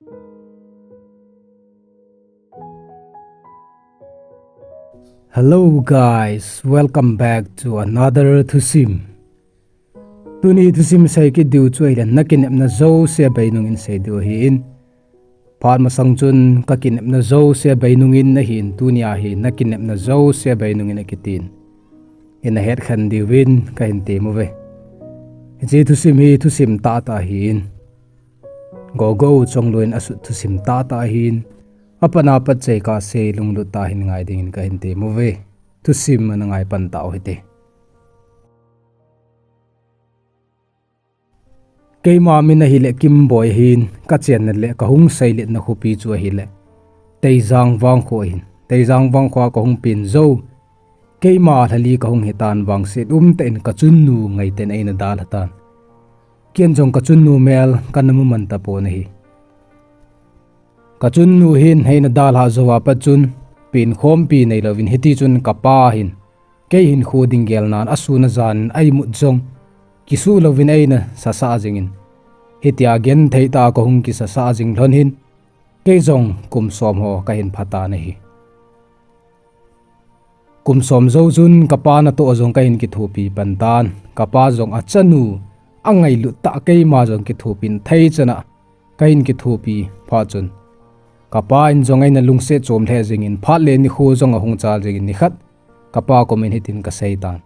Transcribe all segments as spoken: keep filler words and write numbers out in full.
Hello guys, welcome back to another thusim. Tuni thusim sei kit diu chu ahile, na kinepna jouse bei nungin sei diu ahin. Phat masang chun ka kinepna jouse bei nungin ahin, tunia hi na kinepna jouse bei nungin akitin. Ina het khen diuvin kahin temuve. Hiche thusim hi thusim tahtah ahin. Gogo Chongloi in asut thusim tahtah ahin. Apat apat chai kasei lunglut tah in ngai dingin kahin temuve. Thusim ana ngai pan tau hite. Keima min ahile Kimboi ahin, kachenna le kahung seiletna khopi chu ahile Teijang Vangkho ahin. Teijang Vangkho a kahung pen jou, keima lhali kahung hitan, vangset umtah in kachunnu ngaiten eina dalhatan. Ken jong kachunnu mel kana mu man tapon ahi. Kachunnu hin eina dalhah jouva pat chun penkhompi neilouvin, hitichun kapa hin kei hinkho ding gelnan asun ajan a imut jong kisuh louvin eina sasah jingin, hitia genthei tah a kahung kisasah jing lhon hin, kei jong kum som ho kahin phatan ahi. Kum som jou chun kapa natoh jong kahin kithopi pan tan, kapa jong achanu angailut tah, keima jong kithopin thei chana kahin kithopi phat chun, kapa in jong eina lungset chom lheh jingin, phat le nikho jong ahung chal jingin, nikhat kapa komin hitin kasei tan.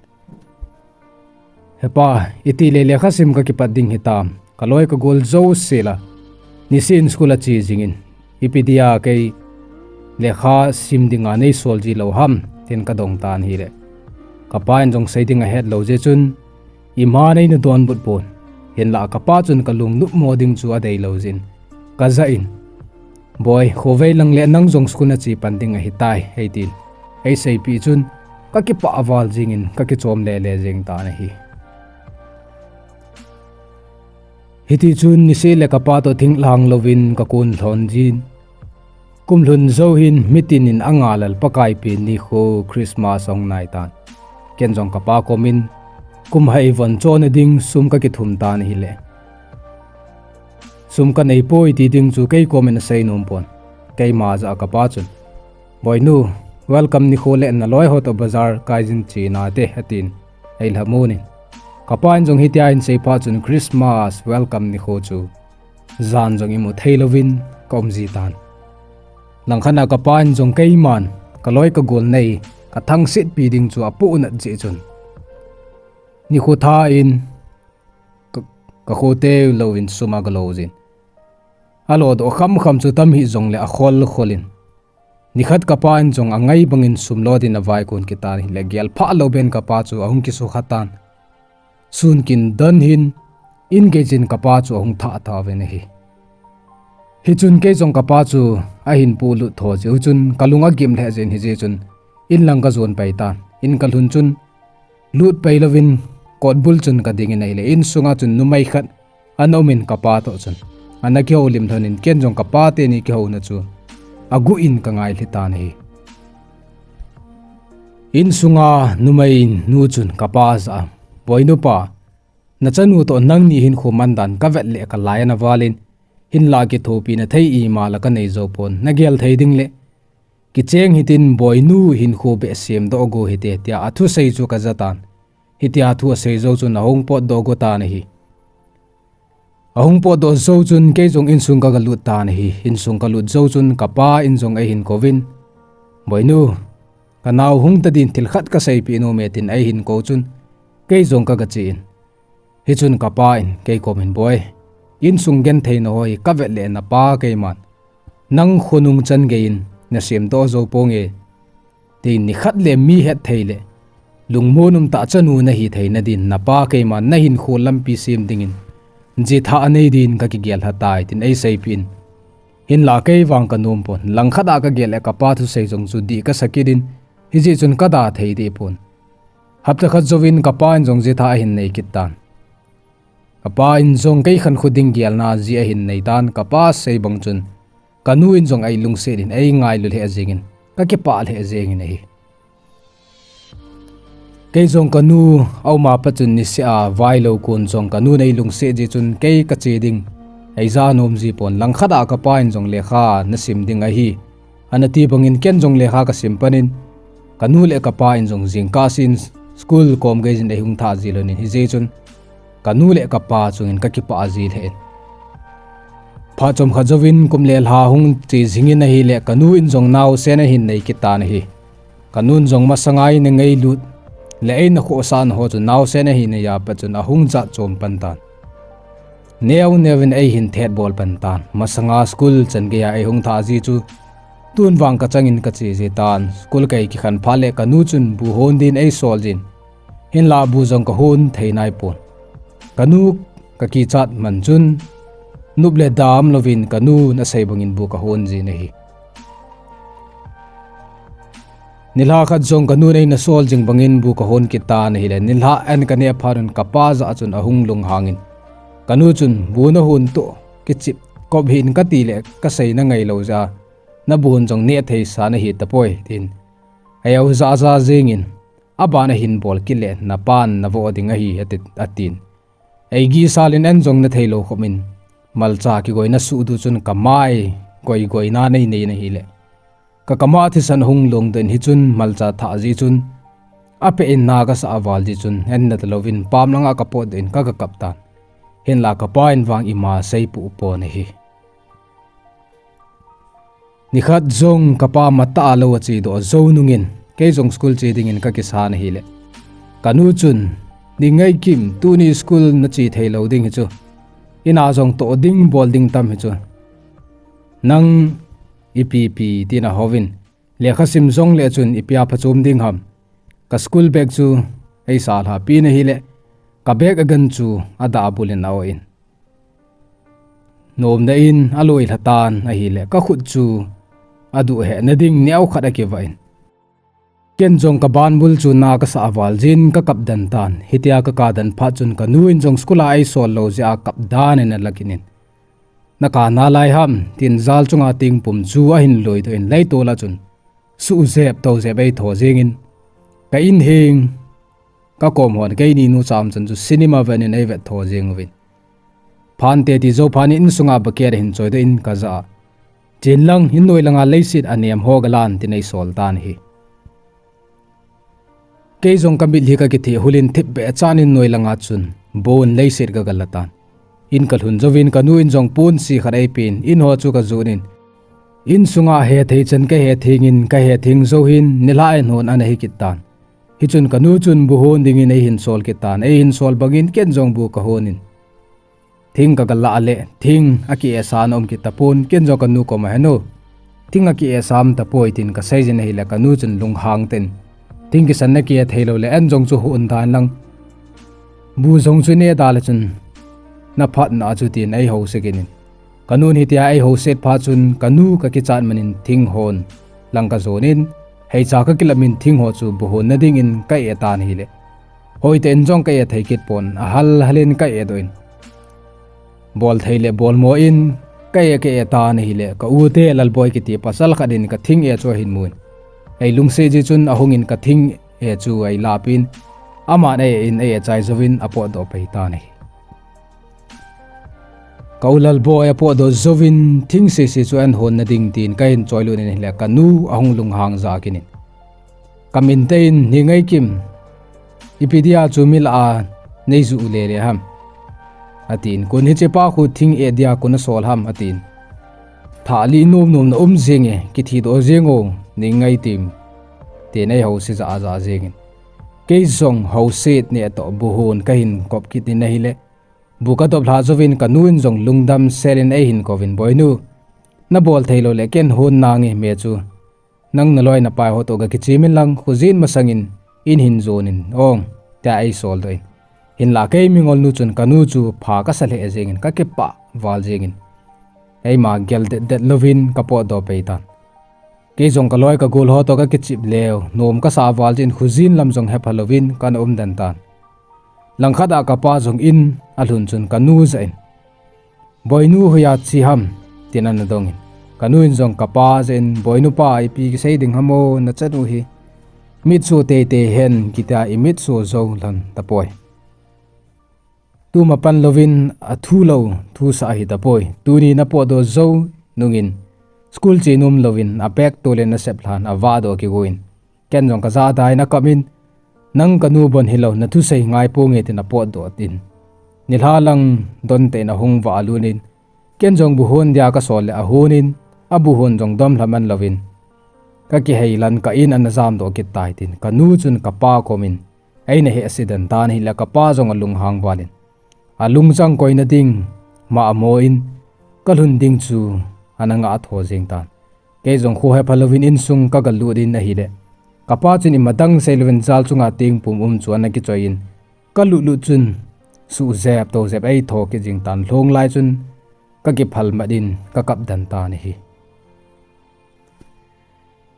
Hepa, itile lekha sim kakipat ding hitam, kaloi kagol jouse la, niseh in school ache jingin, ipi dia kei lekha sim dinga neisol ji lou ham, tin kadong tan ahile, kapa in jong sei ding ahet lou jeh chun, ima'n eina donbut pon, hinlah kapa chun kalung nopmo ding chu adei lou jeh in, kajah in, Boi, khovei lang le nang jong school nache pan ding ahitai, eitin eiseipeh chun, kakipah val jingin kakichom lele jeng tan ahi. Hitichun niseh le kapa toh thinglhang louvin kakon lhon jin, kum lhun jou hin mitin in angalal Pakai pen nikho Christmas ahung nai tan. Ken jong kapa komin kum hai von chonna ding sum kakithum tan ahile, sum kaneipoi ti ding chu kei komin asei nom pon. Keima jah a kapa chun, Boinu, welcome nikho le naloi ho toh bazar kaijin che nate, atin eilhamun in, kapa in jong hitia ahin sei phat chun Christmas welcome nikho chu jan jong imu thei louvin kaum ji tan. Langkhat a kapa in jong keiman kaloi kagol nei kathangsetpi ding chu apohnat jeh chun, nikho tha in ka, kakho teu louvin sum agalou jin, alodoh khamkham chu tam hih jongle akhol khol in, nikhat kapa in jong angai bangin sum lodin avaikon kit tan ahile, gelphah lou ben kapa chu ahung kisukha tan. Sun kin don hin in gei chun kapa chu ahung thah tauvin ahi. Hichun kei jong kapa chu ahin polut tho jeh u chun kalung agim lheh jeh in, hijeh chun in lang kajon pai tan. In kalhun chun lut pai louvin kotbul chun kadingin ahile, insunga chun numei khat ana umin kapa toh chun ana kihoulim lhonin, ken jong kapa teni kihouna chu aguh in kangai lhi tan ahi. Insunga numei nu chun kapa jah a, Boinu pa, nachanu toh nangni hinkho mandan kavet le kalai ana valin, hinlah kithopina thei ima la kanei jou pon, nagel thei ding le kicheng hitin, Boinu hinkho beh semdoh go hite, tia athusei chu kaja tan. Hitia thu asei jou chun ahung potdoh go tan ahi. Ahung potdoh jou chun kei jong insung kagalut tan ahi. Insung kalut jou chun kapa in jong eihin kouvin, Boinu, kanao hung tadin thil khat kaseipeh nome, tin eihin kou chun kei jong kagache in. Hichun kapa in kei komin, Boi, insung gentheina ho hi kavet le napa keiman nang khonung chan geiyin nasemdoh jou ponge, tin nikhat le mi hetthei le lungmon umtah chanu nahi theina din napa keiman nahinkho lampi sem dingin jithah anei din kakigel lhatai, tin eiseipeh in, hinlah kei vang kanom pon, langkhat a kagel le kapa thusei jong chu dih kasa kit in, hijeh chun kada thei deh pon. Hapta khat jouvin kapa in jong jithah ahin nei kit tan. Kapa in jong kei khankho ding gelna jeh ahin nei tan, kapa sei bang chun kanu in jong eilungset in eingailu lheh jengin, kakipah lheh jengin ahi. Kei jong kanu auma pat chun niseh a vailou kon jong kanun eilungset jeh chun kei kache ding Eija anom ji pon. Langkhat a kapa in jong lekha nasim ding ahi, ana ti bangin ken jong lekha kasim panin, kanu le kapa in jong jingkah sin school kom gei jin eihung thah ji lhonin, hijeh chun kanu le kapa chungin kakipah ji lheh in. Phat chomkhat jouvin kum le lha hung che jingin ahile, kanu in jong naosen ahin nei kit tan ahi. Kanun jong masanga eina ngailut le eina khohsahna ho chu naosen ahin nei a pat chun ahung jat chom pan tan. Neo neovin eihin thet bol pan tan. Masanga school chan geiya eihung thah ji chu tun vang kachangin kache ji tan. School kei kikhen phat le kanu chun bu hon din eisol jin, hinla bu jong kahon thei nai pon. Kanu kakichat man chun, nop le dam louvin kanun asei bangin bu kahon jin ahi. Nilhah khat jong kanun eina sol jing bangin bu kahon kit tan ahile, nilhah an kaneh phat un kapa jah a chun ahung lunghangin, kanu chun bu nahon toh kichep kop hih in kati le kasei nangai lou jeh a, nabu hon jong neh thei sa nahi tapoi, tin eiho jah jah jengin, aban ahin bol kit le napan navoh ding ahi, ati, atin. Eigih sal in an jong nathei lou khop in, malcha kigoina suh du chun kamai goi goina nei nei in ahile, kakam a thisan ahung longdoh in, hichun malcha thah jeh chun apeh in na kasah val jeh chun an nata louvin pam langa kapotdoh in kaka kap tan. Hinla kapa in vang ima seipoh pon ahi. Nikhat jong kapa matah a lou achedoh jou nungin, kei jong school che dingin kakisan ahile, kanu chun, Ni ngaikim, tuni school nache thei lou ding hichu, ina jong toh ding bol ding tam hichu, nang ipi ipi, tin ahouvin, lekha sim jongle chun ipia phachom ding ham? Ka school bag chu eisalha pin ahile, ka bag agan chu adah abul in a-oh in, nomna in aloi lha tan ahile, kakhut chu aduh hehna ding neokhat akivah in, ken jong kabanbul chu na kasah val jin kakap den tan. Hitia kaka den phat chun kanu in jong school a eisol lou jeh a kap dan in ala kit in, Naka nalai ham, tin jal chunga tingpum chu ahin loidoh in, leitol a chun suhjep toujep eitho jengin, ka in heng, kakom hon keini nu cham chan chu cinema ven in eivet tho jeng uvin. Phante ti jou phat in insunga bucket ahin choidoh in kajah a, Chen lang, innoi langa leiset anem ho galan, tin eisol tan ahi. Kei jong kamitlhi kakithehhul in thipbeh chan innoi langa chun bon leiset kagala tan. In kalhun jouvin kanu in jong ponsi khat eipen, in ho chu kajon in, insunga hethei chan kahetheng in, kahetheng jou hin nilhah in hon ana hi kit tan. Hichun kanu chun bu hon dingin eihin sol kit tan. Eihin sol bangin ken jong bu kahon in, thing kagalah le thing akiehsa na um kit tapon, ken jong kanu koma, Henu, thing akiehsa um tapoi, tin kaseijin ahile, kanu chun lunghang tah in, Thing kisan nakihethei lou le an jong chu hon dan lang, bu jong chu neh da le chun naphatna chu, tin eihouse kit in. Kanun hitia eihouse phat chun kanu kakichat man in thing hon lang kajon in, heicha kakilam in thing ho chu bu honna dingin ka-eh tan ahile, hoitah in jong ka-eh thei kit pon, ahal hal in ka-ehdoh in, bol thei le bolmo in ka-eh ka-eh tan ahile, ka u te Lalboi kiti pasal khat in kathing eh chu ahin mun, eilungset jeh chun ahungin kathing eh chu eilapin, aman a-eh in a-eh chai jouvin apotdoh pei tan ahi. Ka u Lalboi apotdoh jouvin thing sese chu an honna ding tin kahin choilut in ahile, kanu ahung lunghang jah kit in, kamin tah in, Ni ngaikim, ipi dia chu milah a neijuh lele ham, atin. Kon hichepa khu thing eh dia kon asol ham, atin. Thah lih nom nom na um jenge, kithidoh jeng o, Ni ngaikim, tin eihouse jah jah jengin, kei jong house neh toh bu hon kahin kop kit in ahile, bu kadop lhah jouvin kanu in jong lungdam sel in eihin kouvin, Boinu, nabol thei lou le ken hon nange me chu, nang naloi napai ho toh gakichem in lang, khojin masangin in hin jon in, ong, tia eisol doh in. Hinla kei mingol nu chun kanu chu pha kasa lheh jengin, kakipah val jengin, eima gel det det louvin kapotdoh pei tan. Kei jong kaloi kagol ho toh kakichep leu, nom kasah val jeh in khojin lam jong hepha louvin kana um den tan. Langkhat a kapa jong in alhun chun kanu jah in, Boinu, hoiya che ham, tin ana dong in, kanu in jong kapa jah in, Boinu pa, ipi kisei ding ham o, nachanu hi mitso teitei hen, kitia imitso jou lhon tapoi. Tuma pan louvin athu lou, thusah ahi tapoi. Tuni napotdoh jou nungin, school che nom louvin, abag tolin nasep lhan, avahdoh kigon. Ken jong kajah adai in akap in, nang kanu bon hilou, nathusei ngai ponge tin apotdoh tin. Nilhah lang don tah in ahung vah lut in, ken jong bu hon dia kasol le ahon in, abu hon jong dom lha man louvin, kakihei lan kah in ana jamdoh kit tai tin, kanu chun kapa komin, eina hehse den tan ahile kapa jong alunghang val in, alungchang koina ding, ma amo in, kalhun ding chu ana ngah tho jeng tan. Kei jong kho hepha louvin insung kagalut in ahile, kapa chun ima dang sei louvin jal chunga tingpum um chu ana kichoi in, kalut lut chun, suh jep to jep eitho kit jeng tan, lhong lai chun, kakiphal mat in, kakap den tan ahi.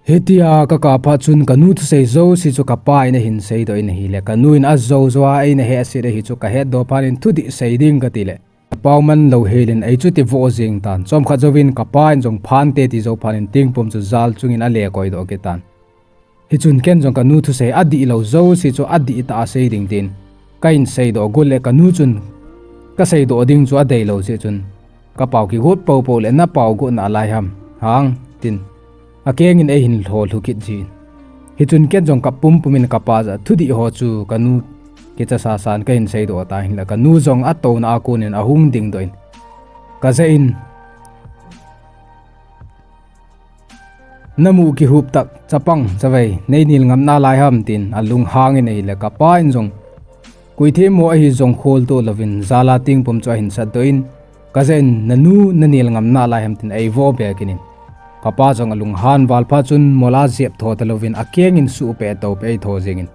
Hitia kakap phat chun kanu thusei jouse chu kapa in ahin seidoh in ahile, kanu in ajou jou a eina hehset ahi chu kahetdoh phat in thudih sei ding katile, apao man lou helin eichuti voh jeng tan. Chomkhat jouvin kapa in jong phante ti jou phat in tingpum chu jal chungin ale koidoh kit tan. Hichun ken jong kanu thusei adihlou jouse chu adihtah a sei ding tin, kahin seidoh got le kanu chun kaseidoh ding chu adeilou jeh chun, kapao kigot poupou le napao got nalai ham, hang, tin, akengin eihin lholhu kit jin. Hichun ken jong kap pumpum in kapa jah a thudih ho chu kanu kicha sasan kahin seidoh tan ahile kanu jong atouna a konin ahung dingdoh in, kajah in, namu kihup tah chapang chavei, nei nel ngam nalai ham tin alunghang in ahile kapa in jong, koithemmo ahi jong kholtoh louvin jal a tingpum chu ahin satdoh in, kajah in nanu nanel ngam nalai ham tin eivoh bek in, kapa jong alunghan val phat chun mol a jep tho talouvin akengin suhpeh toupeh eitho jengin,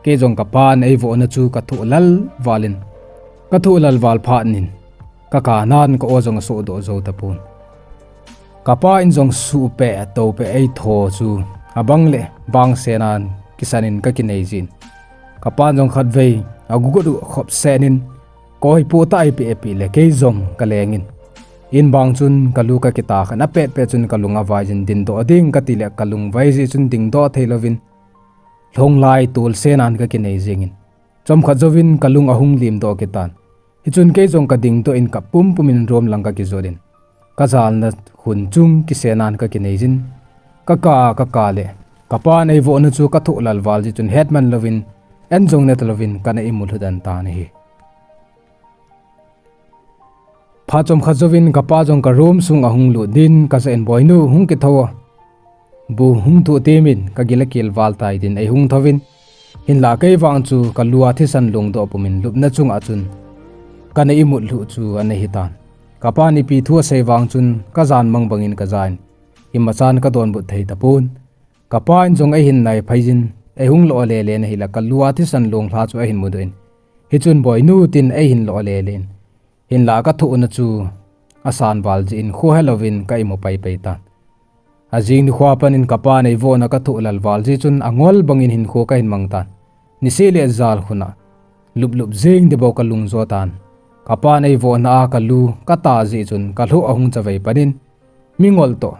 kei jong kapan eivohna chu kathoh lal val in, kathoh lal val phat in, kakanan ka-o jong asohdoh jou tapon. Kapa in jong suhpeh toupeh eitho chu abang le bang senan kisan in kakinei jin, kapan jong khatvei agugot u khop senin, koi potah eipeh peh le kei jong kalengin, in bang chun kalu kakita khan apet pet chun kalung avaijin, dingdoh ding katile kalung vai jeh chun dingdoh theilouvin, lhong lai tol senan kakinei jengin, chomkhat jouvin kalung ahung limdoh kit tan. Hichun kei jong kadingdoh in kap pumpum in room lang kakijot in, kajalna khun chung kisenan kakinei jin, kaka kaka le kapan eivohna chu kathoh lal val jeh chun hetman louvin, en jong neta louvin kana imu lhu den tan ahi. Phat chomkhat jouvin kapa jong ka room sung ahung lut in, kajah in, Boinu, hung kithou a, bu hung thoh temin, kagil akel val tai tin eihung thouvin, hinlah kei vang chu kalu a thisan lungdoh pumin lupna chunga chun kana imut lhuh chu ana hitan. Kapan ipi thu asei vang chun kajan mang bangin kajan, imachan kadonbut thei tapon. Kapa in jong eihin nai phaijin, eihung lo lele in ahile kalu a thisan lunglha chu ahin mudoh in, hichun, Boinu, tin eihin lo lele in, hinlah kathohna chu asan val jeh in kho helouvin ka imu paipai tan. Ajing nikhoa panin kapan eivohna kathoh lal val jeh chun angol bangin hinkho kahin mang tan. Niseh le jal khun a luplup jeng dibou kalung jo tan. Kapan eivohna a kalu kata jeh chun kalhoh ahung chavei panin mingol toh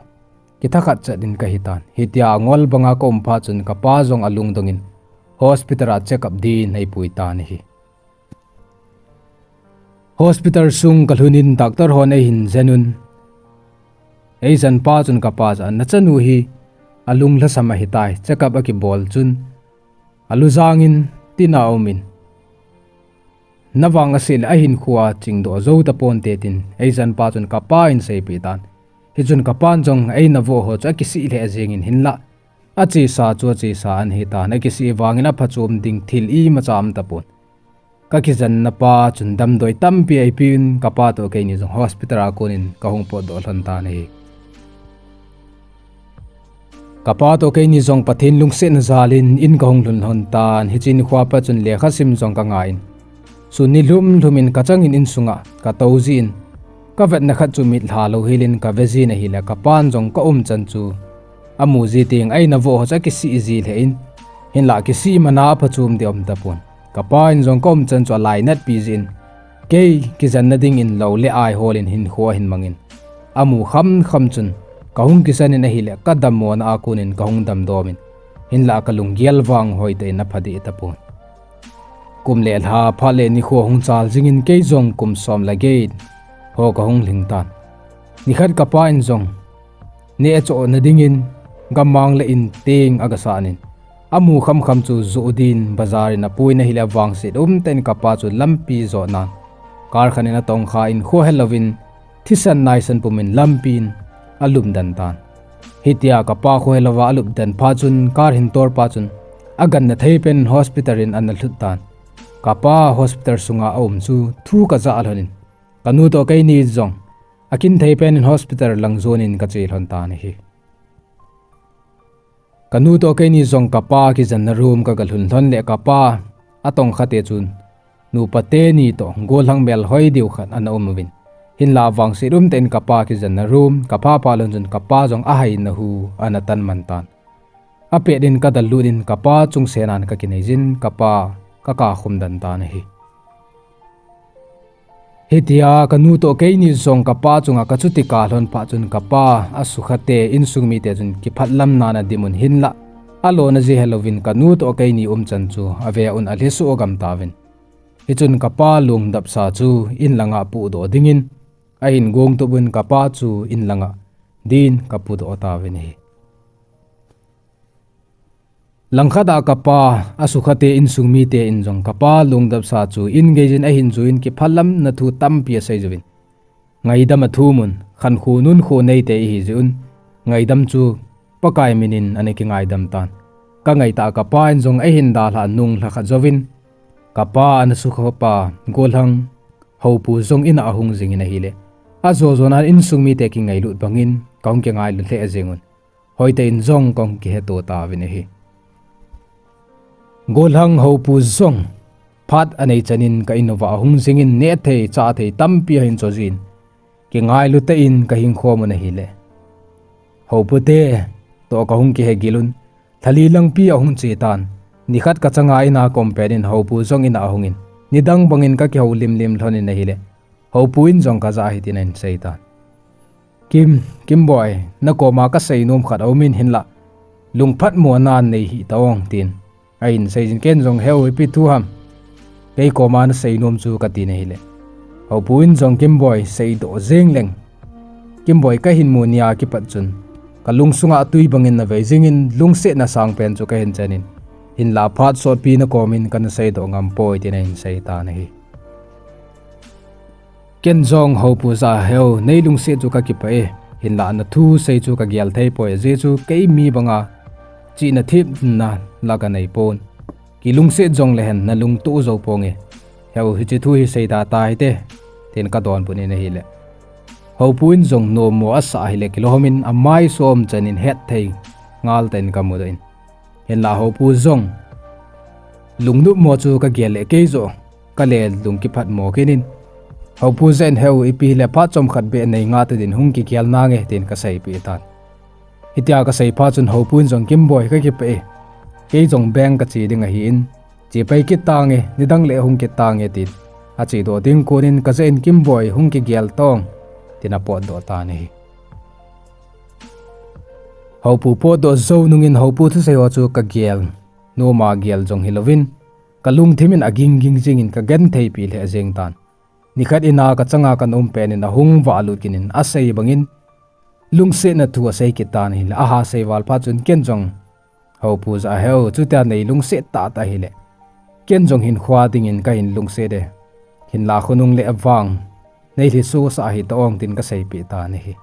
kithakhat chet in kahitan. Hitia angol banga kaum phat chun kapa jong alungdongin hospital a check up din eipui tan ahi. Hospital sung kalhun in doctor hon eihin jen un, eijenpa chun kapa jah a, Nachanu hi alung lhasam ahitai, check up akibol chun alujangin tina aumin, navang aseh le ahinkhoa chingdoh jou taponte, tin eijenpa chun kapa in seipeh tan. Hichun kapan jong eina voh ho chu akisih lheh jengin, hinlah achesa chu achesa ana hitan, akisih vangin aphachom ding thil imacha aum tapon. Kakijenna pa chun damdoi tampi eipeuvin, kapa toh keini jong hospital a konin kahung potdoh lhon tan ahi. Kapa toh keini jong Pathen lungsetna jalin in kahung lhun lhon tan, hiche nikhoa pat chun lekhasim jong kangaiyin, sun ni lhum lhumin kachangin insunga katou jin, kavetna khat chu mitlha louhelin kave jin ahile, kapan jong kaumchan chu amu ji teng eina voh ho chu akisih ji lheh in, hinlah kisih mana aphachom ding aum tapon. Kapa in jong kaumchan chu alainatpi jin, kei kijenna dingin lou le ai holin hinkho ahin mangin, amu khamkham chun kahung kisanin ahile, kadammona a konin kahung damdomin, hinlah kalunggel vang hoitah in apha deh tapon. Kum le lha phat le nikho hung chal jingin kei jong kum som le get ho kahung lhing tan. Nikhat kapa in jong neh achoh na dingin gammang le in teng aga san in, amu khamkham chu joh din bazar in apui na hile, avangset umtah in kapa chu lampi jot nan car khat in atongkha in khohel louvin thisan naisan pumin lampi in alum den tan. Hitia kapa khohel louva alum den phat chun car hin tor pa chun aganna thei pen hospital in ana lhut tan. Kapa hospital sunga aum chu thu kajah lhon in, kanu toh keini jong akin thei pen in hospital lang jon in kache lhon tan ahi. Kanu toh keini jong kapa kijenna room kaga lhun lhon le kapa atongkha te chun nupa teni toh gollhang melhoi diu khat ana um uvin. Hinla vangset umtah in kapa kijenna room kapha pha lhon chun kapa jong ahaina hu ana tan man tan. Apet in kadal lut in kapa chungsenan kakinei jin, kapa kaka khum den tan ahi. Hitia kanu toh keini jong kapa chunga kachuti kah lhon phat chun kapa asukha te insung mite chun kiphatlam nan adim un, hinlah alona ji helouvin kanu toh keini umchan chu ave un alhiso gam tauvin. Hichun kapa lungdapsa chu in langa pudoh dingin ahin gongtup un, kapa chu in langa din kapudoh tauvin ahi. Langkhat a kapa asukha te insung mite in jong kapa lungdapsa chu in gei jin ahin jui in kiphatlamna thu tampi asei juvin. Ngaidam athum un, khankho nunkho neite ihi jeh un ngaidam chu Pakai min in ana kingaidam tan. Kangaitah a kapa in jong ahin dalhah nung lhakhat jouvin kapa ana sukha pa gollhang Houpu jong in a ahung jingin ahile, ajo jona insung mite kingailut bangin kahung kingailu lheh jeng un. Hoitah in jong kahung kiheto tauvin ahi. Gollhang Houpu jong phat anei chan in ka in uva ahung jingin nehthei chahthei tampi ahin cho jin, kingailu tah in kahing khom un ahile, Houpu te toh kahung kihe gil un, lhali langpi ahung che tan. Nikhat kachanga in a ka um pen in Houpu jong in a ahungin, nidang bangin kakihoulim lim lhon in ahile, Houpu in jong kajah a hitin ahin sei tan. Kim, Kimboi, nakoma kasei nom khat aumin, hinlah lungphatmo nan nei hih tao, tin ahin sei jin, ken jong, Heu, ipi thu ham? Kei koma nasei nom chu, katin ahile, Houpu in jong, Kimboi, seidoh jeng leng. Kimboi, kahin mu nia kipat chun kalungsunga tui bangin navei jingin lungsetna sangpen chu kahin chen in, hinlah phat sotpi nakomin kana seidoh ngam poi, tin ahin sei tan ahi. Ken jong Houpu jah a, Heu, nei lungset chu kakipah e, hinlah nathu sei chu kagel thei poi, ajeh chu kei mi banga chihna themna la kanei pon. Kilungset jong lehen nalungtoh jou ponge. Heu, hiche thu hi seida tahite, tin kadonbut in ahile, Houpu in jong nommo asah ahile kilom in amai som chan in hetthei ngal tah in kamudoh in, hinlah Houpu jong lungnopmo chu kagel le kei joh kale lung kiphatmo kit in, Houpu jah in, Heu, ipi hile phat chomkhat beh nei ngah tadin hung kigel nange, tin kaseipeh tan. Hitia kasei phat chun Houpu in jong, Kimboi, kakipah e, kei jong bank kache ding ahin, che pai kit tange, nidang le hung kit tange, tin achedoh ding konin kajah in, Kimboi, hung kigel tong, tin apotdoh tan ahi. Houpu potdoh jou nungin Houpu thusei ho chu kagel noma gel jong hilouvin, kalungthim in aging ging jingin kagentheipi lheh jeng tan. Nikhat in a kachanga kana um pen in ahung vahlut kit in asei bangin lungsetna thu asei kit tan ahile, aha sei val phat chun ken jong Houpu jah a, Heu, chutia nei lungset tahtah ahile ken jong hinkho dingin kahin lungset e, hinlah khonung le avang nei lhisosah ahi tao, tin kaseipeh tan ahi.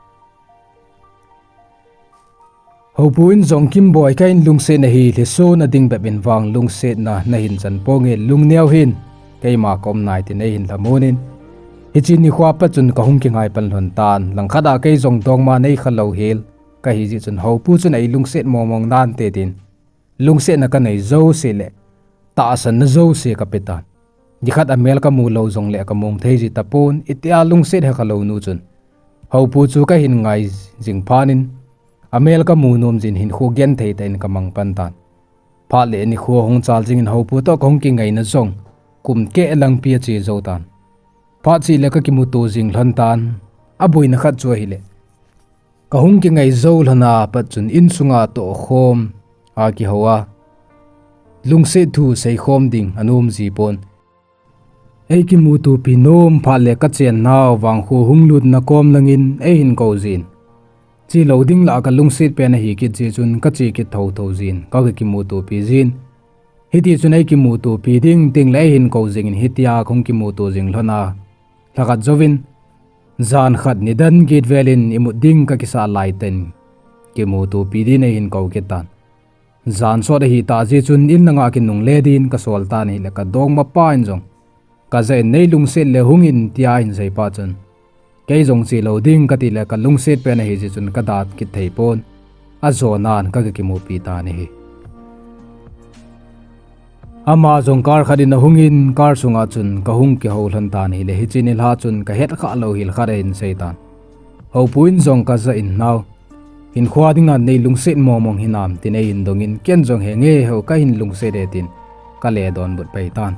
Houpu in jong, Kimboi, kahin lungset nahi, lhisona ding bep in vang lungsetna nahin chan ponge, lungneo hih in, keima kaum nai, tin eihin lhamon in, hiche nikho a pat chun kahung kingai pan lhon tan. Langkhat a kei jong dongma neikha lou hel kahi jeh chun Houpu chun eilungset mongmong nante, tin lungsetna kanei jouse le tahsanna jouse kape tan. Nikhat amel kamu lou jongle kamong thei ji tapon, itia lungset hekha lou nu chun Houpu chu kahin ngai jing phat in, amel kamu nom jin hinkho genthei tah in kamang pan tan. Phat le nikho hung chal jingin Houpu toh kahung kingaina jong kum keh langpi ache jou tan. Phat cheh le kakimuto jing lhon tan. Aboina khat chu ahile, kahung kingai jou lhon a pat chun insunga tohkhom a kihou a, lungset thu seikhom ding anom ji pon. Ei kimutopi nom phat le kachennau vangkho hung lutna kom langin eihin kou jin. Chelou ding lah kalungset pen ahi kit jeh chun kache kit thotho jin, kaga kimutopi jin. Hitichun ei kimutopi ding tengle eihin kou jingin hitia kahung kimuto jing lhona. Lhakhat jouvin, jan khat nidan get velin imut ding kakisah laitah in, kimutopi din eihin kou kit tan. Jan sot ahitah jeh chun in langa kinungle din kasol tan ahile kadongmapa in jong, kaja in neilungset le hungin tia ahin seiphat chun, kei jong chelou ding katile kalungset pen ahi jeh chun kada kit theipon. Ajonan kaga kimupi tan ahi. Ama jong car khat in ahungin car sunga chun kahung kihou lhon tan ahile hiche nilhah chun kahetkhah lou hel khat ahin seitan. Houpu in jong kaja in nao, hinkhoa dinga neilungset mongmong hinam tin eihin dongin ken jong henge hou kahin lungset e tin kale donbut paitan.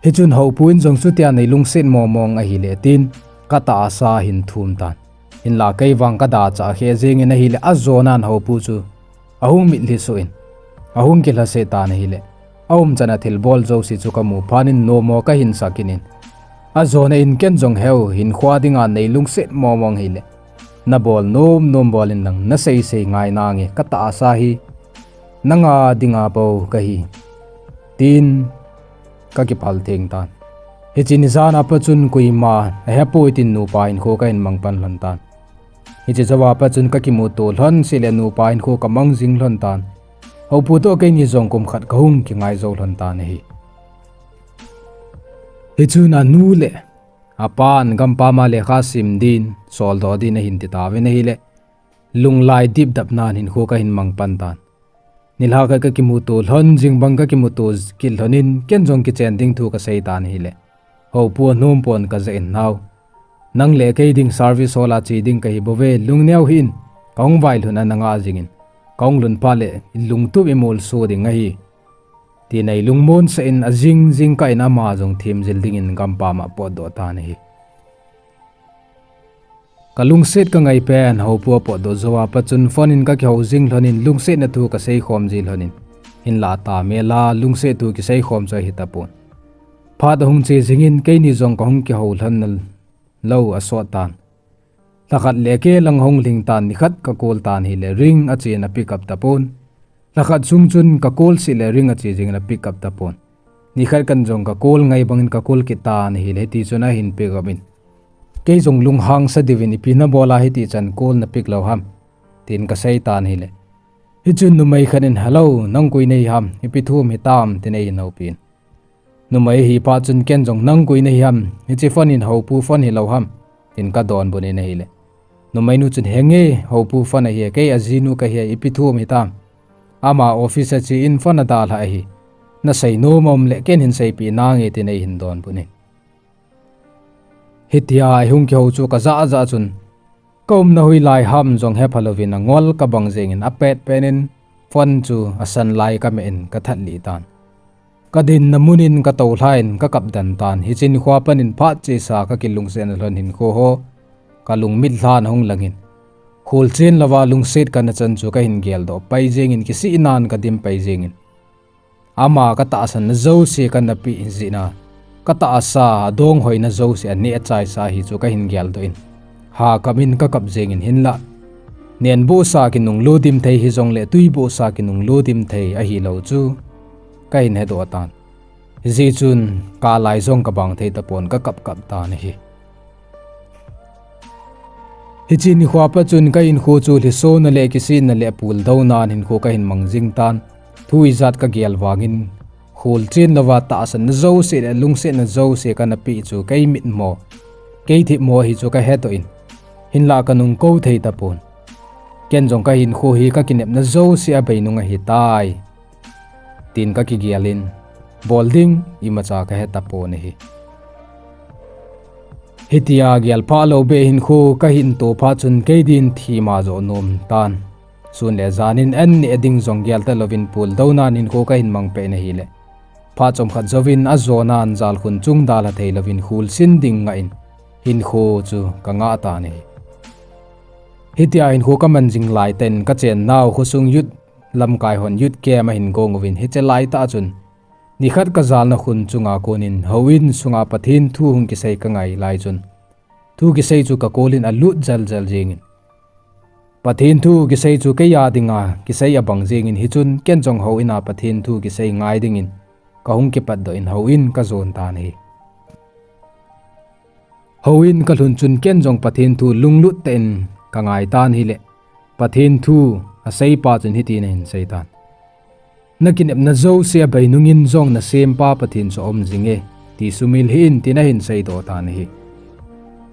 Hichun houpu in jong chutia neilungset mongmong ahile tin katahsa ahin thum tan. Hinla kei vang kadachah khe jengin ahile ajonan houpu chu ahung mitlhi soh in, ahung kilhase tan ahile, aumchan a thilbol jouse chu kamu phat in nommo kahin sah kit in, ajona in ken jong heu hinkhoa dinga neilungset mongmong hile, nabol nomnom bol inlang naseisei ngai nange, katahsa hi nanga dinga bou kahi, tin kakiphal theng tan. Hiche ni jana pat chun koima ahepoi tin nupa hinkho kahin mangpan lhon tan. Hiche jouva pat chun kakimuto lhon seh le nupa hinkho kamang jing lhon tan. Houpu toh keini jong kum khat kahung kingai jou lhon tan ahi. Hichun anu le apan gampam a lekha sim din, soldoh din ahin titauvin ahile, lunglai dipdap nan hinkho kahin mangpan tan. Nilhah khat kakimuto lhon jing bang kakimuto kit lhon in ken jong kichen ding thu kasei tan ahile, houpu anom pon kaja in nao, nang le kei ding service hall a che ding kahi bouve, lungneo hih in, kahung vailhun a nanga jingin, kahung lhun phat le ilungtup imolso ding ahi, tin eilungmonsah in ajing jingkah in ama jong themjil dingin gampam a potdoh tan ahi. Kalungset kangai pen houpu apotdoh jouva pat chun phone in kakihou jing lhon in lungsetna thu kaseikhom ji lhon in, hinla tamel a lungset thu kiseikhom chu ahitapon. Phat ahung che jingin keini jong kahung kihou lhonna lou asot tan. Lhakhat le kei lang ahung lhing tan, nikhat ka call tan ahile ring achen a pick up tapon. Lhakhat sung chun ka call seh le ring ache jingin a pick up tapon. Nikhat khat jong ka call ngai bangin ka call kit tan ahile hitichun ahin pick up in, kei jong lunghangsa diuvin, ipi nabol a hitichan call na pick lou ham, tin kasei tan ahile, hichun numei khat in, hello, nang koi nahi ham, ipi thu um hitam, tin eihin houpin. Numei ahi phat chun ken jong nang koi nahi ham, hiche phone in houpu phone hilou ham, tin kadonbut in ahile, numeinu chun, henge, houpu phone ahi, kei ajinu kahi, ipi thu um hitam, ama office a che in phone adalhah ahi, nasei nom aum le ken hin seipeh nange, tin eihin donbut in. Hitia eihung kihou chu kajah jah chun, kaumna hoilai ham jong hepha louvin angol kabang jengin apetpet in phone chu asan lai kameh in kathatlih tan. Kadinna mun in katoulha in kakap den tan, hiche nikhoa pat in phat chesa kakilungsetna lhon hinkho ho kalungmit lhan ahung langin, kholchen louva lungset kana chan chu kahin geldoh pai jengin kisihnan kadim pai jengin, ama katahsanna jouse kana peh jeh in, katahsa adonghoina jouse aneh achaisa ahi chu kahin geldoh in, hakap in kakap jengin, hinlah nenbohsa kinunglut dim thei hijongle twibohsa kinunglut dim thei ahilou chu kahin hedoh tan. Hijeh chun kalai jong kabang thei tapon, kakap kap tan ahi. Hiche nikhoa pat chun kahinkho chu lhisona le kisihna le puldounan hinkho kahin mang jing tan. Thu ijat kagel vangin, kholchen louva tahsanna jouse le lungsetna jouse kana peh chu kei mitmo, kei themmo ahi chu kahedoh in, hinlah kanung kou thei tapon. Ken jong kahinkho hi kakinepna jouse abeinung ahitai, tin kakigel in, bol ding imacha kahe tapon ahi. Hitia gelphah lou beh hinkho kahin to phat chun kei din thima joh nom tan. Sun le jan in an neh ding jong gel talouvin puldounan hinkho kahin mang peh in ahile, phat chomkhat jouvin ajonan jalkhun chung dalha thei louvin kholchen ding ngah in hinkho chu kangah tan ahi. Hitia hinkho kaman jing laitah in kachennau khosung youth lamkai hon youth camp ahin gong uvin, hiche laitah chun Nikhat kajalna khun chunga konin houin sunga Pathen thu hung kisei kangai lai chun, thu kisei chu kakol in alut jaljal jengin, Pathen thu kisei chu kei a dinga kisei abang jengin, hichun ken jong houin a Pathen thu kisei ngai dingin kahung kipatdoh in houin kajon tan ahi. Houin kalhun chun ken jong Pathen thu lunglut tah in kangai tan ahile, Pathen thu aseipa chun hitin ahin sei tan, "Nakinepna jouse abei nungin jong nasempa Pathen chu aum jinge, ti sumil hih in," tin ahin seidoh tan ahi.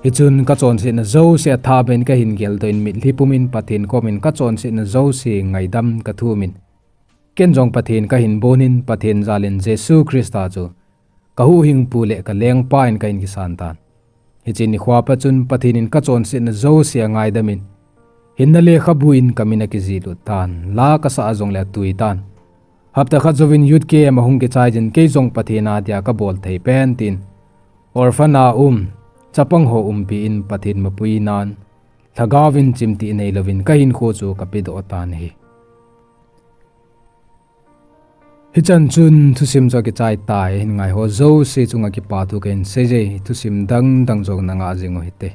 Hichun kachonsetna jouse athahbeh in kahin geldoh in mitlhi pumin Pathen komin kachonsetna jouse ngaidam kathumin, ken jong Pathen kahin bonin Pathen jalin Jesu Christa chu kahuhhingpu le kalengpa in kahin kisan tan. Hiche nikho a pat chun Pathen in kachonsetna jouse angaidamin, hinna lekhabu in kamin akijihlut tan, la kasah a jongle atui tan. Hapta khat jouvin youth camp ahung kichai jin, kei jong Pathen a dia kabol thei pen tin, orphan a um, chapang ho umpi in Pathen mapuinan, lhagaovin chimtih neilouvin kahinkho chu kapedoh tan ahi. Hichan chun thusim chu akichai tai, hin ngaiho jouse chunga kipathu kahin seije, thusim dangdang jong nangah jing u hite.